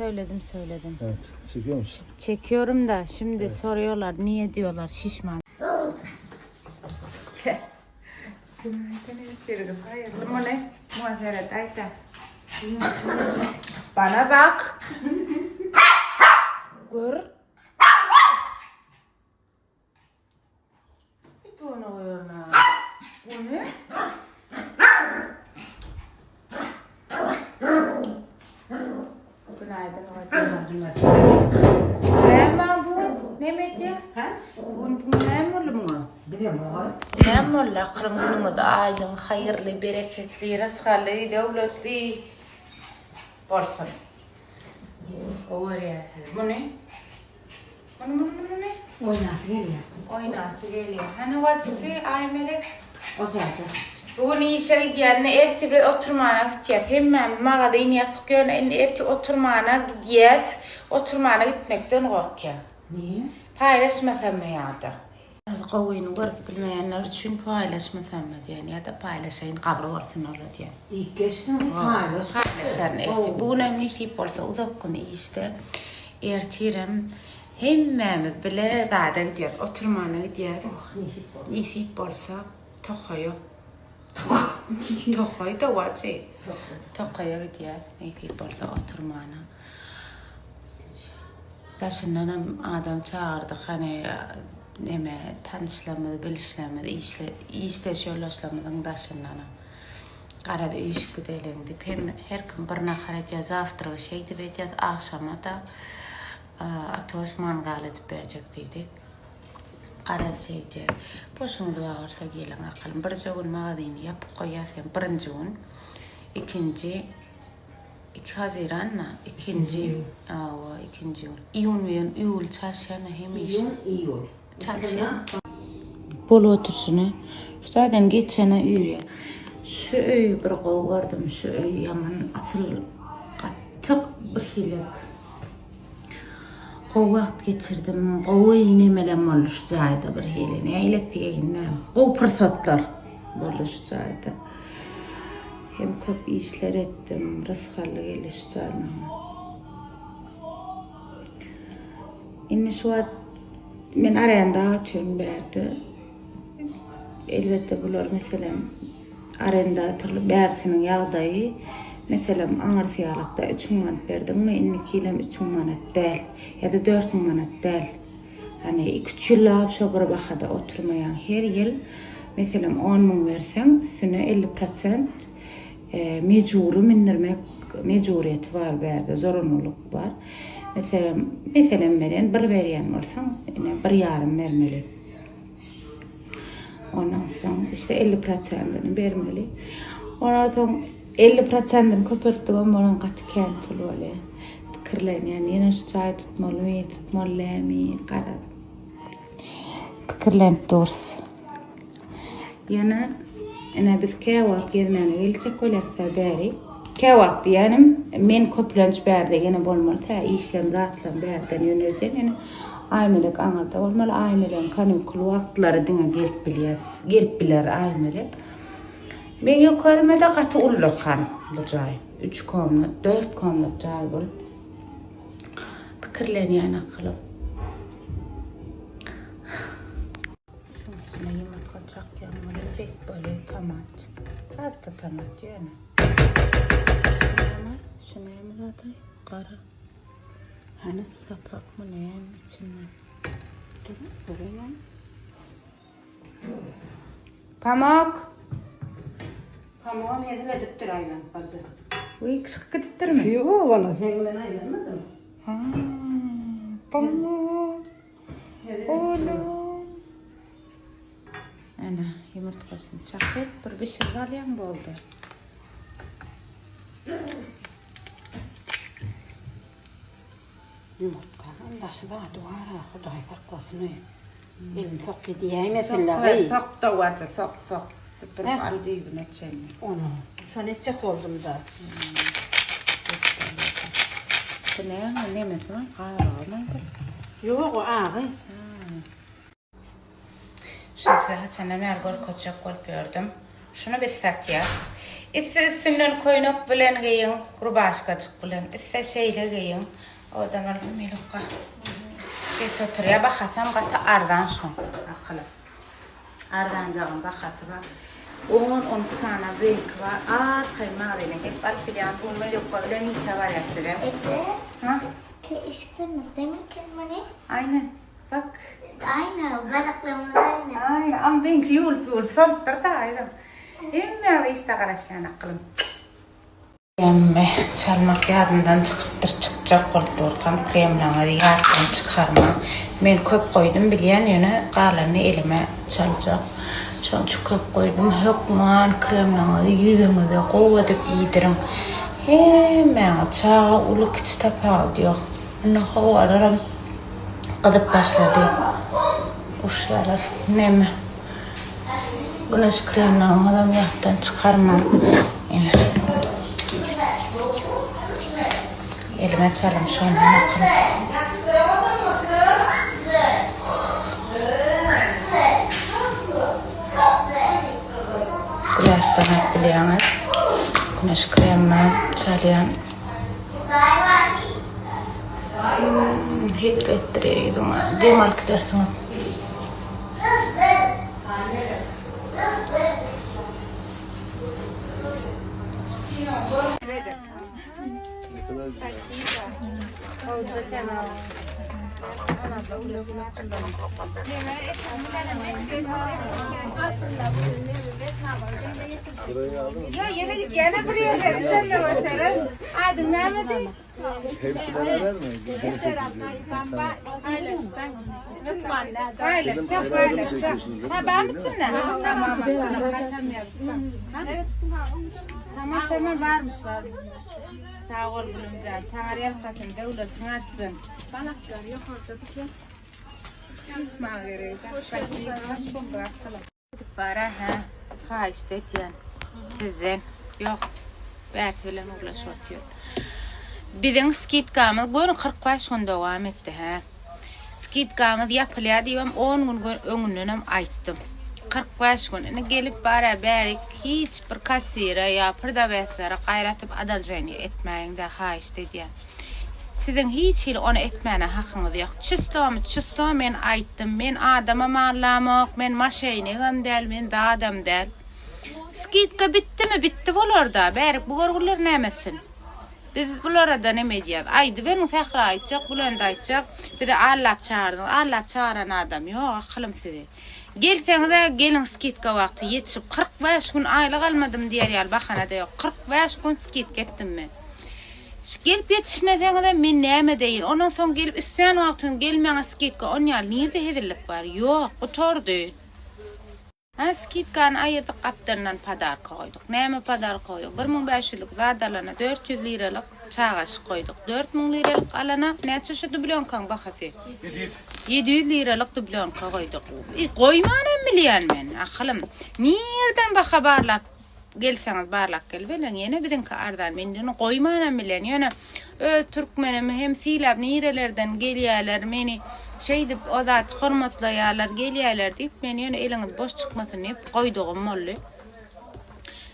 Söyledim söyledim. Evet. Çekiyor musun? Çekiyorum da şimdi soruyorlar niye diyorlar şişman. Bana bak. Gör. Bir tane oyna. Bu ne? Günaydın hocam. Näme bu? Näme edýär? Hä? Bu bu näme boldy muňa? Bilemok. Näme boldy? Akyryn günüňiz aýdyň, haýyrly, bereketli, rysgally, döwletli bolsun. Gowy görýän sizi. Muny? Muny muny muny muny? Oýnasy gelýär. Oýnasy gelýär. Hany wajysy Aýmelek? O jaýda. Bu gün işe gidýän, indi ertir biz oturmana gitýäs. Hemmämiz magazin ýapyk, ýöne indi ertir oturmana gidýäs. Oturmana gitmekden gorkýan. Niýe? Paýlaşmasammy ýa-da? Az gowyny görüp bilmeýänler üçin paýlaşmasammy diýen ýa-da paýlaşaýyn gabyr bolsun ola diýen. Diýip geçsin, paýlaş. Paýlaşaryn ertir. Bu günem nesip bolsa uzak gün işde. Ertirem hemmämiz bile zada gidýäs, oturmana gidýäs. Nesip bolsa. Nesip bolsa tokaýa. Tokaý-da wajy. Tokaýa gidýäs, nesip bolsa oturmana. Daşyndanam adam çagyrdyk, hany neme tanyşlarymyz, bilişlerimiz, işle işdeş ýoldaşlarymyzyň daşyndanam. Garaz üýşüp gideliň diýip, hem her kim bir nahar edýär, zawtragy şeýdip edýäs, agşama-da Atoş mangal edip berjek diýdi. Garaz şeýdýär. Boşuňyz bar bolsa geliň akylym. Birje gün magazyny ýapyp goýýas hem birinji gün. Ikinji 2 Haziran-da, ikinji, hawa, ikinji gün. Iýun bilen iýul çalşýan-a hemişe. Iýun, iýul. Çalşýan. Bolup oturyşyna. Şu taýdan geçene üýrýär. Şu öýi bir gowy gördüm. Şu öý ýaman asyl gaty birhilek. Gowy wagt geçirdim. Gowy nemelem boldy şu jaýda birhili. Nähili diýeýin-dä. Gowy pursatlar boldy şu jaýda. Hem köp işler etdim. Rysgally geldi şu jaý maňa. Indi şu wagt men arenda otyryn bärde. Elbetde bular meselem arendatorly bärsiniň ýagdaýy meselem aňyrsy ýalakda 3000 manat berdiňmi indiki ýylam 3000 manat däl ýa-da 4000 manat däl. Hani 2-3 ýyllap şo bir bahada oturmaýaň. Her ýyl meselem 10 müň berseň üstüne 50 prosent mejbury mindirmek mejburyýeti bar bärde zorunlylyk bar. Meselem meselem berýän bir berýän bolsaň ine bir ýarym bermeli. Ondan soň işte 50 prosentini bermeli. Ondan soň 50 prosentini köpeltdigem bolan gaty kän pul bolýar. Pikirlenýän ýene şu jaýy tutmalymy, tutmaly dälmi, garaz. Pikirlenip durus. Ýöne ine biz käwagt gezmäne geljek bolýas-da bäri. Käwagt diýýänim, men köplenç bärde ýene bolmaly, tä işlerim zatlarym bärden ýönelsen ýöne Aýmelek aňyrda bolmaly, Aýmelegiň kanikul wagtlary diňe gelip bilýär, gelip biler Aýmelek. Meň ýokarymda gaty ullakan bu jaý. Üç komnat, dört komnat jaý bolup pikirlenýän akylym. Şuň içine ýumurtga çakýan bolýar, set bolýar, tomat. Az-da tomat ýöne. Şu näme? Şu näme zat-aý? Gara. Hany sapakmy näme içinde? Dur, göreýin. Pamuk! Pamugam hezil edipdir aýlanyp barja. Uý, çykyp gidipdirmi? Ýok, walla seň bilen aýlanmadym. Ha, Pamuk. Oğlum. Ana, ýumurtgasyny çakyp, bir bişirip alýaň boldy. Ýumurtganyň daşy zady bar-a, Hudaý saklasyn. Elini sok diýäýmesinler. Sok, sok dowajy, sok, sok. Süpürip al düýbüne çenli. Ony, şony etjek boldum-da. Bu näme, nemesi bar? Gabygymy bu? Ýok, o agy. Şuny size haçandan bäri görkezjek bolup ýördüm. Şuny biz satýas. Isse üstünden köýnek bilen geýiň, rubaşkajyk bilen. Isse şeýle geýiň. Owadan boldy Melukka. Bet oturýar. Bahasam gaty arzan şoň. Akyly. Arzanjagam bahasy bar. On, 12 sany reňki bar. Arkaýyn magazyna gelip alyp bilýäňiz. Bu Melukka bilen işe barýas bizem. Eje. Ha? Ke işiklerimiz deň eken muny. Aýnen. Bak. Aýna, balaklarymyz aýna. Aýna, am meňki ýuwulyp ýuwulyp solypdyr da aýdym. Hemmäňize işde garaşýan akylym. Kremimi çalmak ýadymdan çykypdyr, çykjak bolup durkam kremleňizi ýatdan çykarmaň. Men köp goýdum bilýän ýöne galanyny elime çaljak. Şonuň üçin köp goýdum. Hökman kremleňizi ýüzüňize gowy edip iýdiriň. Hemmäňiz çaga uly kiçi tapawudy ýok. Indi howalaram gyzyp başlady. Uruşýarlar. Neme? Güneş kremleriňizem ýatdan çykarmaň. Ine. Elime çalym şondan akylym. Güneşden alyp bilýäňiz. Güneş kremini çalýan. Hezil etdirýär ýüzüňe. Dem alyp gidersiňiz. Hepsi beraber mi? 1820. Tamam. Dedim ayrı ayrı mı çekiyorsunuz? Dedim. Ha ben mi içinde? Tamam. Tamam tamam varmış var. Sag ol gülümjan. Taňry ýalkasyn, döwletiň artsyn. Balaklar ýokarda duran. Maňa gerek. Hoş bulduk. Gidip bara hä haýyşt etýän sizden ýok bärsi bilen uwlaşyp otyr. Biziň skidkamyz göni 45 gün dowam etdi hä. Skidkamyz ýapylýar diýibem 10 gün öňündenem aýtdym. 45 gün indi gelip bara bärik hiç bir kassire ýa prodawestlere gaýratyp adalženiýe etmäýiň-dä haýyşt edýän. Siziň hiç hili ony etmäne hakyňyz ýok. Çyslomy çyslo men aýtdym. Men adamam allamok, men maşeýnigem däl, men zadam däl. Skidka bitdimi, bitdi bolarda. Bärik bu görgüler näme etsin? Biz bularada neme edýäs? Aýdyberiň Sähra aýtjak, Bülent aýtjak. Bizi allap çagyrdyňyz. Allap çagyran adam ýok, akylym sizi. Gelseňiz-ä geliň skidka wagty ýetişip 45 gün aýlyk almadym diýer ýaly bahana-da ýok. 45 gün skidka etdim men. Gelip ýetişmeseňizem men näme edeýin? Ondan soň gelip islän wagtyň gel maňa skidka on ýaly nirde hezillik bar? Ýok, gutardy. Hä skidkany aýyrdyk gapdalyndan podarka goýduk. Näme podarka goýduk? 1500 ýüzlük zat alana 400 liralyk çagaşyk goýduk. 4000 liralyk alana näçe şu dublýonkaň bahasy? 700. 700 liralyk dublýonka goýduk. Goýmanam bilýän men, akylym. Nirden baha barlap Gelseňiz barlap geliberiň ýene biziňki arzan men ýöne goýmanam bilen ýöne öz türkmenimi hem sylap nirelerden gelýäler meni şeýdip o zat hormatlaýarlar gelýäler diýip men ýöne eliňiz boş çykmasyn diýip goýdugym boldy.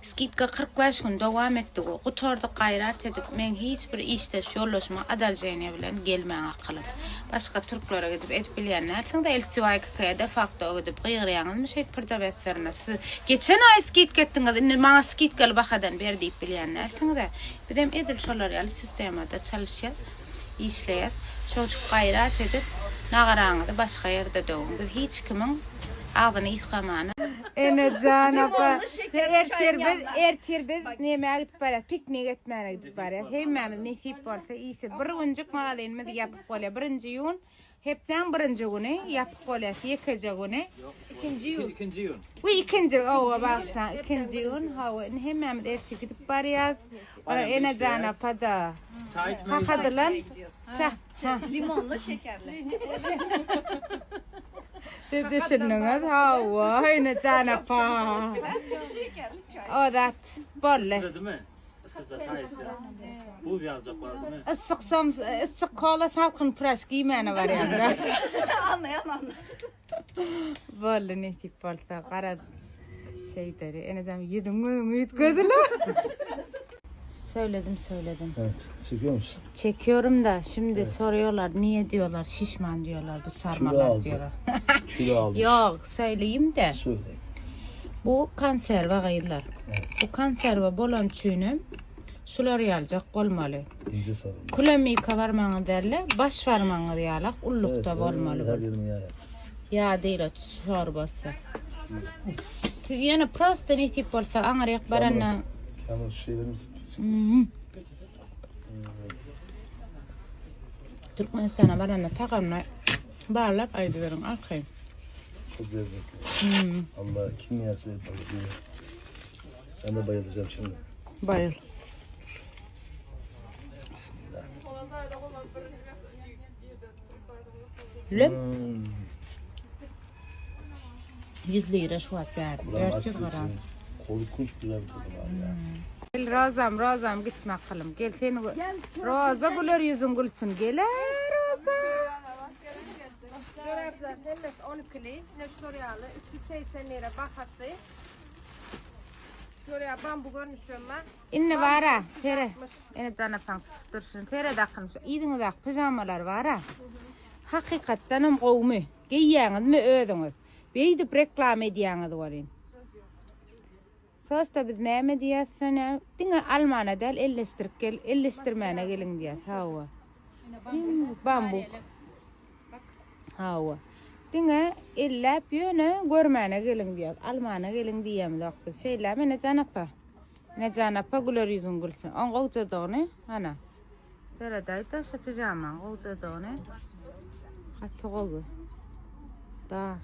Skidka 45 gün dowam etdi we gutardy gaýrat edip meň hiç bir işdeş ýoldaşyma adalženiýe bilen gelmäň akylym. Başga türklere gidip edip bilýän dälsiňdä LCYKK-ya de facto gidip gygyrýaňyzmy şeýdip prodaweslerine siz geçen aý skidka etdiňiz indi maňa skidkaly bahadan ber diýip bilýän dälsiňizä bizem edil şolar ýaly sistemada çalyşýas işleýäs şoň üçin gaýrat edip nagaraňyzy başga ýerde döwüň biz hiç kimiň agzyny ysgamana Enejan apa ertir biz ertir biz nämä gidip barýas piknik etmäne gidip barýas hemmämiz nesip bolsa işe bir günjük magazynymyz ýapyk bolýar birinji iýun Hepdäň birinji güni ýapyk bolýas ýekeje güni. Ikinji iýun. Ikinji iýun. Bu ikinji owa bagyşlaň ikinji iýun hawa indi hemmämiz ertir gidip barýas. Ora Enejan apa-da. Çaý içmek Kakadylan ça. Limonly şekerli. Siz düşündiňiz hawa Enejan apa. Şekerli çaý. O zat boldy. Isledimi? Yssyja çaý içse. Buz ýaljak bardymy? Yssyk soms, yssyk kola salkyn püreş giýmäne barýanda. Anlaýan anlady. Boldy nesip bolsa garaz. Şeýdeli. Enejan ýüzüň gözüň üýtgedile. Söyledim söyledim. Evet. Çekiyor musun? Çekiyorum da şimdi soruyorlar niye diyorlar şişman diyorlar bu Kilo sarmalar aldı. diyorlar. Kilo almış. Yok söyleyeyim de Söyle. bu konserva gyzlar. Evet. Bu konserva bolan üçinem şular ýaljak bolmaly. İnce sarılmış. Kulemika barmagyňyz däl-de baş barmagyňyz ýalak ullukda bolmaly Her bu. yerimi yağ yap. Ýa değil o çorbasy. Siz ýöne prosta nesip bolsa aňryk baranda Kamil şu şey verir misin? Hmm. Türkmenistana baranda tagamyny barlap aýdyberiň arkaýyn. Çok lezzetli. Allah kim yerse bayılıyor. Ben de bayılacağım şimdi. Baýyl. Bismillah. Löp. 100 lira şu wagt bärde. Ulan 400 gram. haklısın. Korkunç güzel bir tadı var ya. Gel Rozam, Rozam gitme akylym. Gel seni Roza güler ýüzüň gülsün. Gel Roza. Çoraplar hemmesi 12'li. Yine şular ýaly 380 lira bahasy. Şular ýaly bambu görnüşi ben. Indi bara, sere. Ene janapaň tutup durşun. Sere dakym şu yzyňyzdaky pijamalar bara. Hakykatdanam gowumy? Geýýäňizmi özüňiz? Beýdip reklama edýäňiz welin. Prosta biz näme diýýäs şona? Diňe almana däl, elleşdirip gel, elleşdirmäne geliň diýýäs. Hawa. Bambuk. Hawa. Diňe elläp ýöne görmäne geliň diýýäs. Almana geliň diýemzok biz. Şeýle mene janapa. Ne janapa güler ýüzüň gülsün. Oň gowjadygyny, hana. Seredäýde şu pijamaň gowjadygyny. Gaty gowy. Daş.